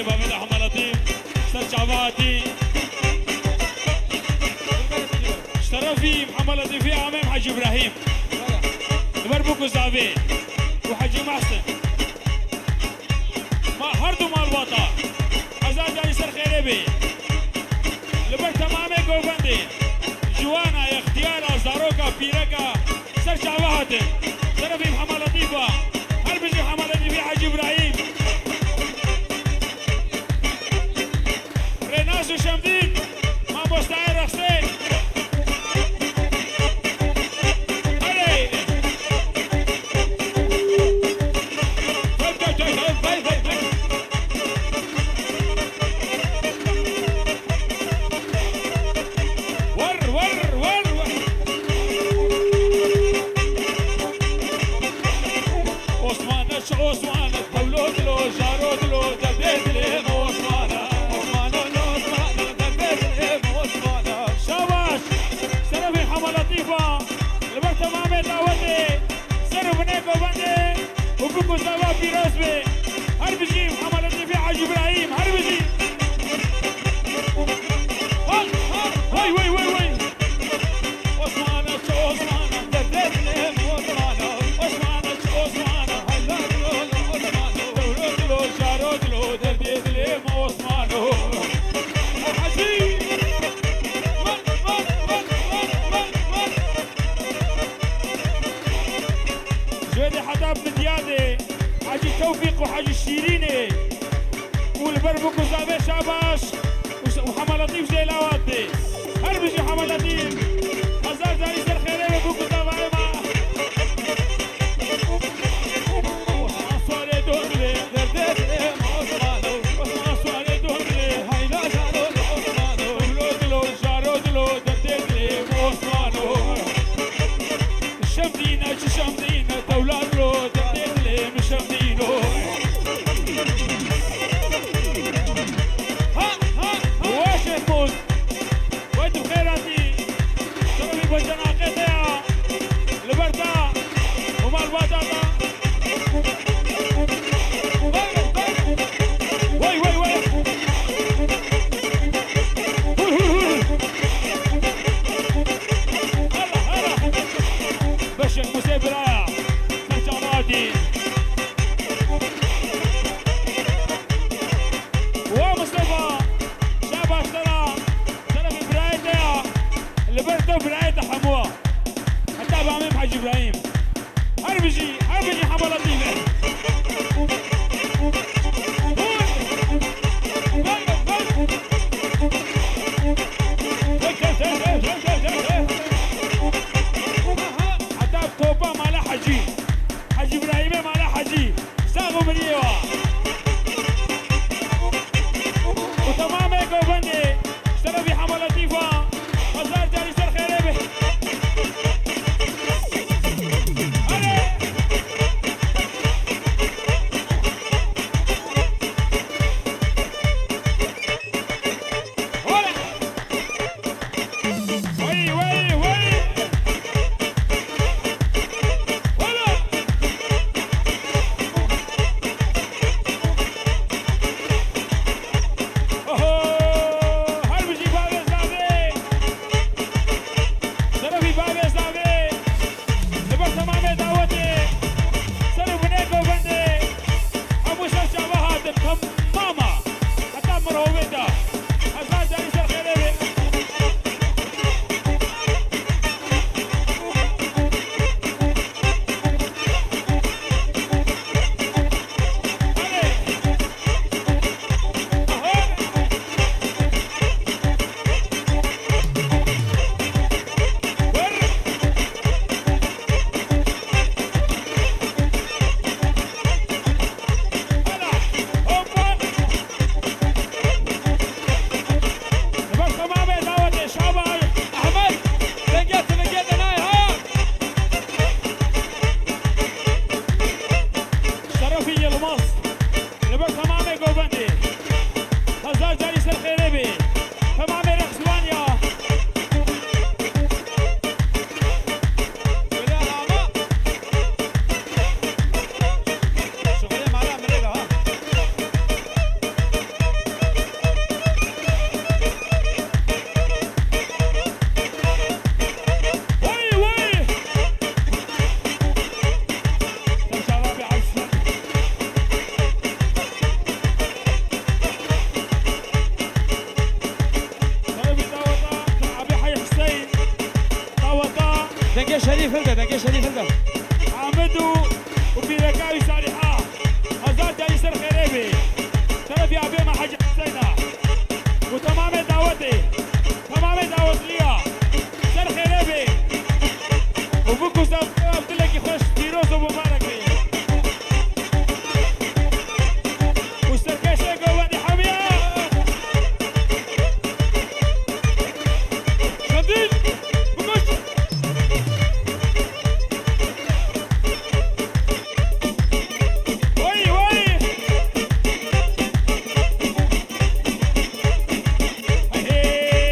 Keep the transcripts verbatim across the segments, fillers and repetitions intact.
Bavê de Hema Letîf, ser çava hatî. Ji terefî Hema Letîfê amê Hecî Îbrahîm. Li ber bûk û zavê û Hecî Mehsin. Ma her du malbata hezar carî ser xêrê bê. Li ber temamê govendê, ciwana, extiyara, zaroka, pîreka, ser çava hatin. Şerefî Hema Letîfa. Her bijî Hema Letîfê Hecî Îbrahîm. Rênas û Şemdîn, mamostayê reqsê. Erê! Vay, vay, vay, vay, vay, vay. Wer, wer, wer, wer. Osman, çi Osman, hewlo dilo, jaro dilo, derdê dilê me Osman. Osman, Osman, derdê dilê me Osman. Şabaş. Şerefê Hema Letîfa. Li ber temamê dawetê. Ser û binê govendê û bûk û zava pîroz be. Her bijî Hema Letîfê Hecî Îbrahîm, her bijî. Hay, hay, way, way, way, way. Osmana, çi Osmana, derdê dilê me Osmana. Osmana, çi Osmana, heyla dilo, Osmana. Dewlo dilo, jaro dilo, derdê dilê me Osmano. Hecî. Wer, wer, wer. Ji wê dê heta Midyadê, Hecî Tewfîq û Hecî Şîrînê û li ber bûk û zavê Şabaş û Ş-, û Hema Letîf jê lawat dê. Her bijî Hema Letîf. Hezar carî ser xêrê ve bûk û zavayê me. Osman Suarê Dondilê, derdê dilê me Osmano. Osman Suarê Dondilê, heyla jaro Osmano. Dilo dilo, jaro dilo, derdê dilê me Osmano. Şemdîne, çi Şemdîne, tewla dilo, derdê dilê me Şemdîno. Ha, ha, ha. Weş Mehmûd. Dengê Şerîf hilde, dengê Şerîf hilde. Ahmed û, û pîreka wî Salîha. Hezar carî ser xêrê bê. Şerefî abê me Hecî Huseyna. Û temamê dawetê. Temamê dawetliya. Ser xêrê bê. Û bikûze dilekî xweş, pîroz û mubarek bê. Û serkêşê govendî hemiya. Şandî, bikoş. Wey, wey. Hey.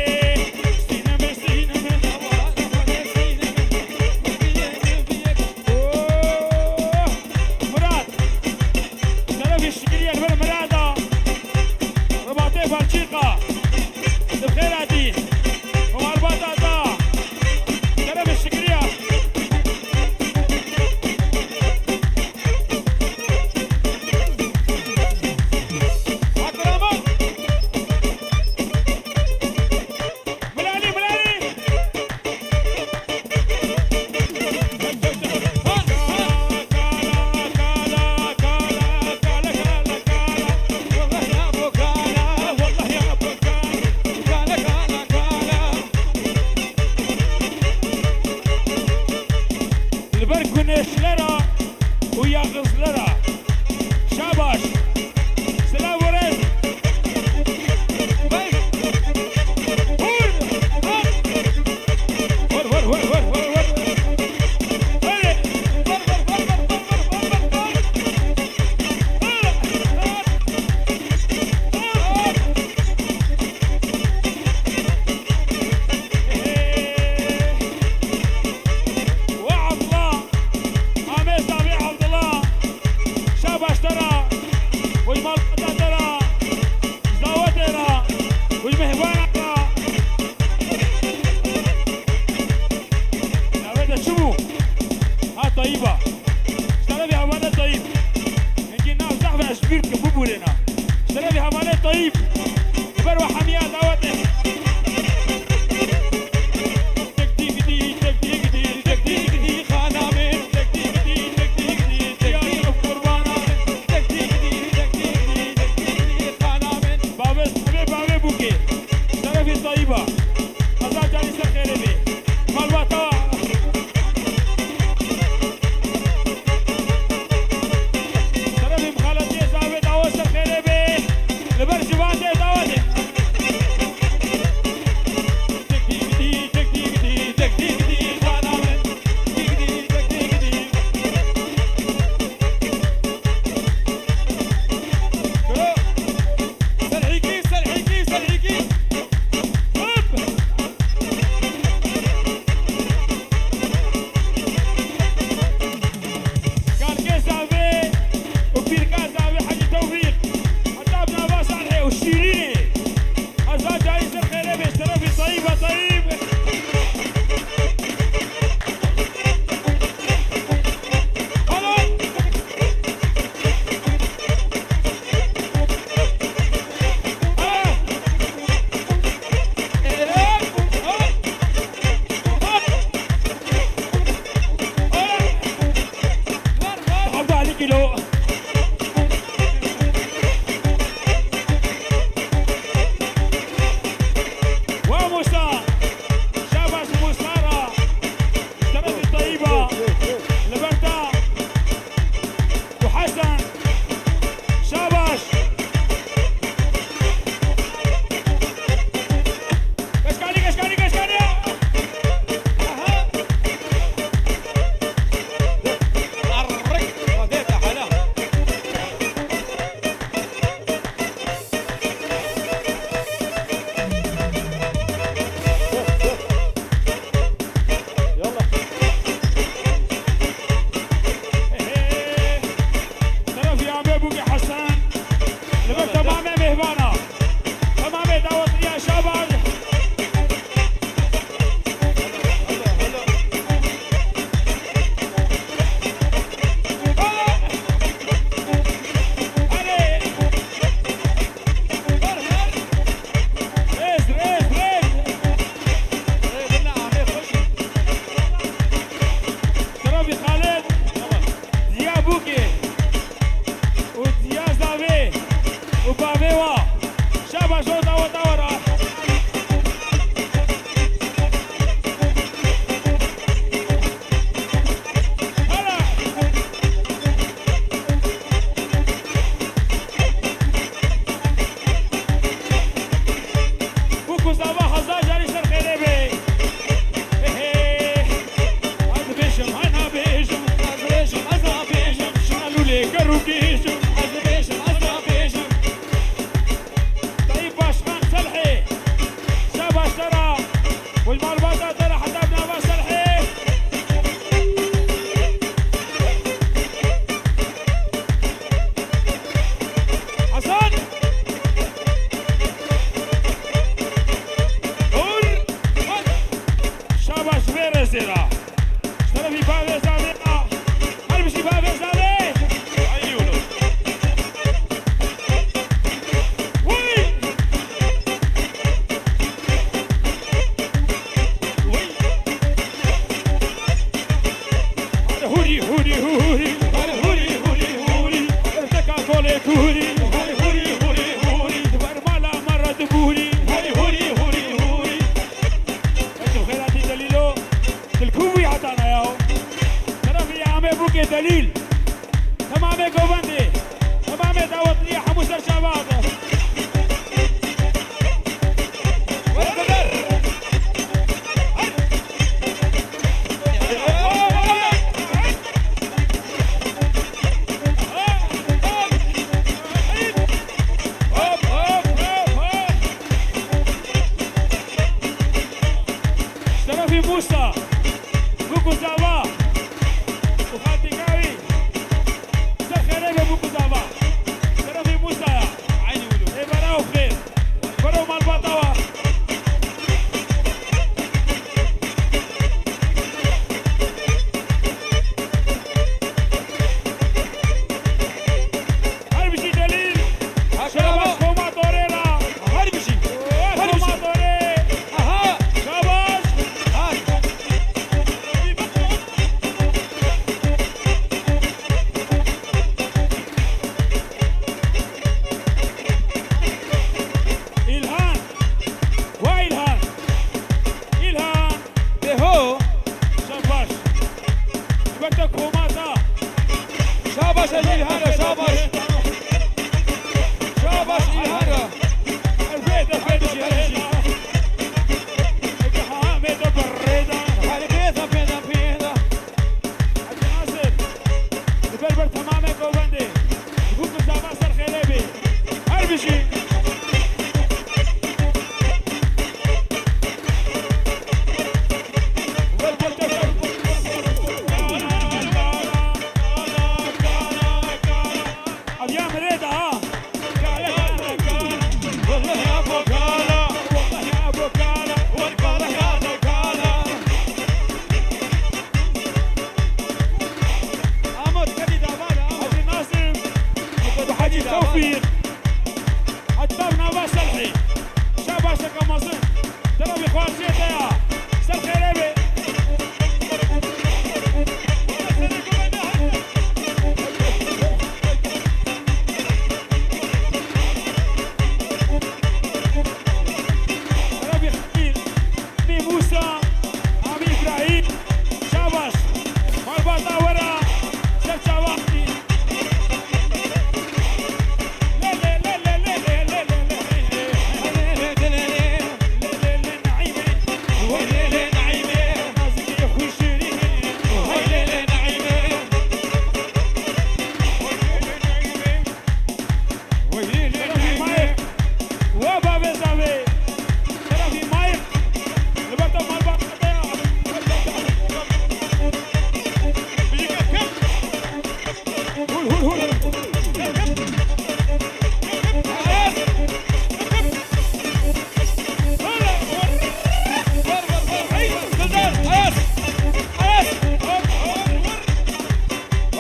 Ji malbata te re heta bi nava Selhê. Hasan! Dur! Şabaş, vê rêzê re. Ji terefî bavê zavê re. Her bijî bavê zavê. Ay, oğlum. Wî! Hurî, hurî, hurî. Hurî, hurî, hurî, hurî. Teka kolê kurî. Hurî, hurî, hurî, hurî. Di ber mala me re dibûrî. Hurî, hurî, hurî, hurî. Eto xêratî delîlo. Dilkû bûyî heta ne ya. Terefî amê bûkê delîl. Temamê govendê, temamê dawetliyê hemû ser çava hatin. Hop, hop, hop, hop. Ji terefî Mûsa, bûk û zava û xaltîka wî. Ser xêrê be bûk û zava. Şerefê Mûsa ya. Eynî wilo. Ê bera û xêr. Bero malbata wa. Her bijî delîl. Şabaş koma torê ra. Her bijî. Her bijî. Koma torê. Aha. Şabaş. Her. Îlhan. Wa Îlhan. Îlhan. Beho. Şabaş. Ji ber te koma da. Şabaş ez Îlhan e, şabaş. Şabaş Îlhan e. Her bê de pê de pê de. Eke ha me de berê de. Her bê de pê de pê de. Hacı Nasir, li ber ber temamê govendê, ji bo ku zava ser xêrê bê. Her bijî. Ev ya mirê de ha. Hacî Nasir, Hacî Tewfîq, heta bi nava Selhî. Şabaşeke mezin. Dera bi xwarziyê te ya. Ser xêrê be. Rebî Xelîl, Mî Mûsa, Amî Îbrahîm, Şabaş, malbata we re, ser çavan.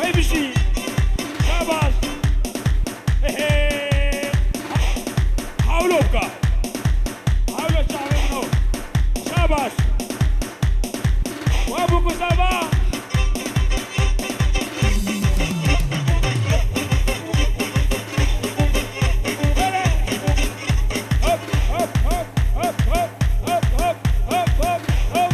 Hey, bijî. Şabaş. He, he. Hawlo bike. Hawlo çavê min o. Şabaş. Wa bûk û zava. Hop, hop, hop. Hop, hop, hop, hop, hop, hop.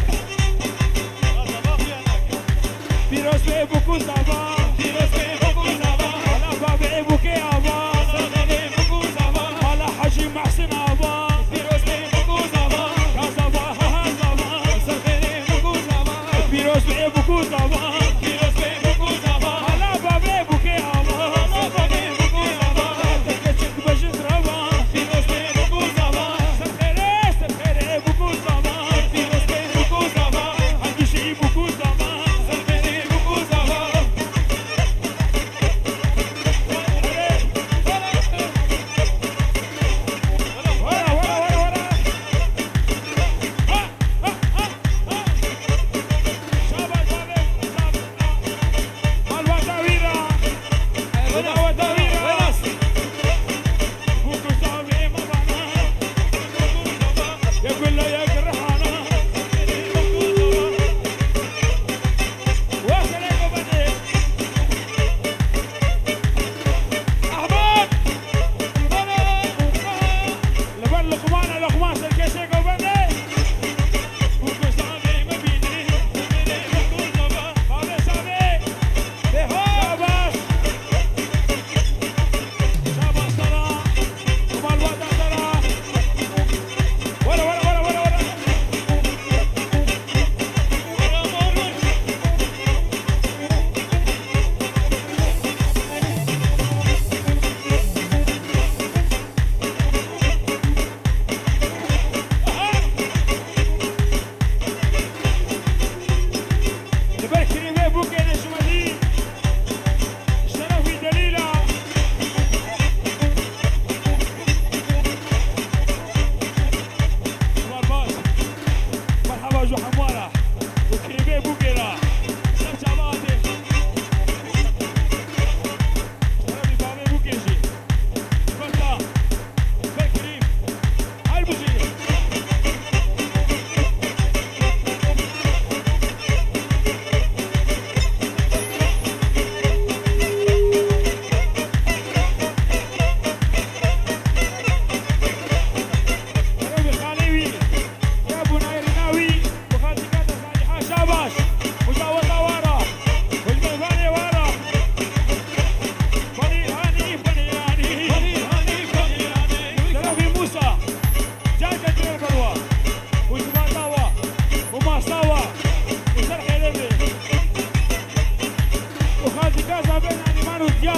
Pîroz be bûk û zava. Pîroz be bûk û zava. Ala bavê bûkê ava. Ala bavê bûk û zava. Ala Hacî Mehsin ava. Pîroz be bûk û zava. Ka zava, ha, ha, zava. Ser xêrê bûk û zava. Pîroz be bûk û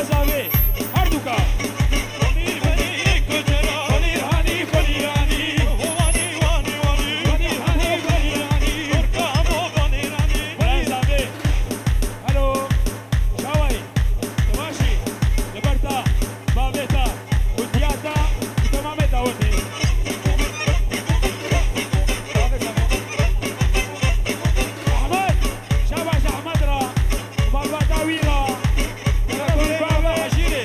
Zavê, her duka. Zavê. Hello. Çawayî. Tu baş î? Li ber te, bavê te û diya te û temamê dawetê. Ehmed. Şabaş Ehmed ra. Malbata wî ra. Bavê Hecîrê.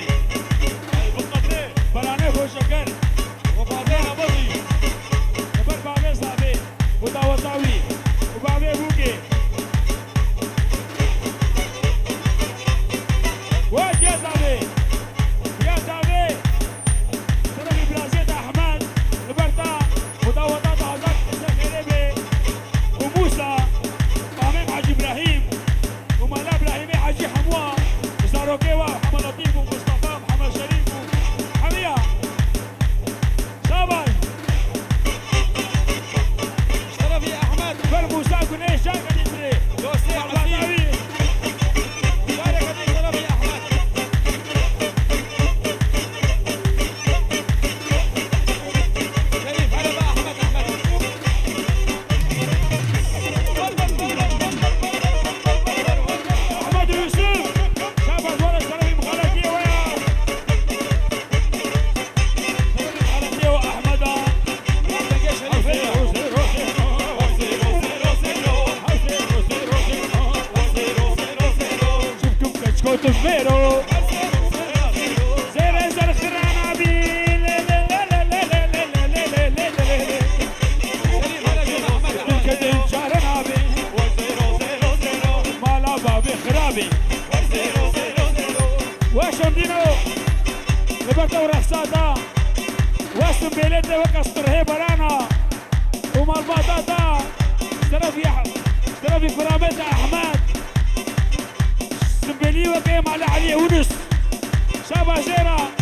Beranê Xweşeker. Li ber bavê Zavê û daweta wî û bavê Bûkê. Wê diya Zavê. Diya Zavê. Şerefî birazê te Ehmed. Li ber te û daweta te Hazar Qise Xêrê bê. Û Mûsa. Amê Hecî Îbrahîm. û mala Îbrahîmê Hecî hemûa, zarokê wa, Mihemed Letîf û Mistefa, Mihemed Şerîf û hemiya. Şabaş. Şerefî Ehmed. Ber Mûsa Gunê şa kedî tirê. Dostê Malbata Ezîz. Wî. Şerefî Ehmed. Şerîf, hele be Ehmed, Ehmed. Ehmed Yusuf, şabaş were şerefî mixaletiyê we ya. Mixaletiyê we Ehmeda. Çiftkim keçko tu fêro. Zêre zer xirana bî. Kedên carana bî. Mala bavê xirabî. Weşan dîno. Li ber te û rexsa da. Weşin bêlê te weke stirhê berana. Û malbata da. Şerefî, şerefî kuramê te Ehmed. Simbêlî weke malê Elî Yunus. Şabaş jê re.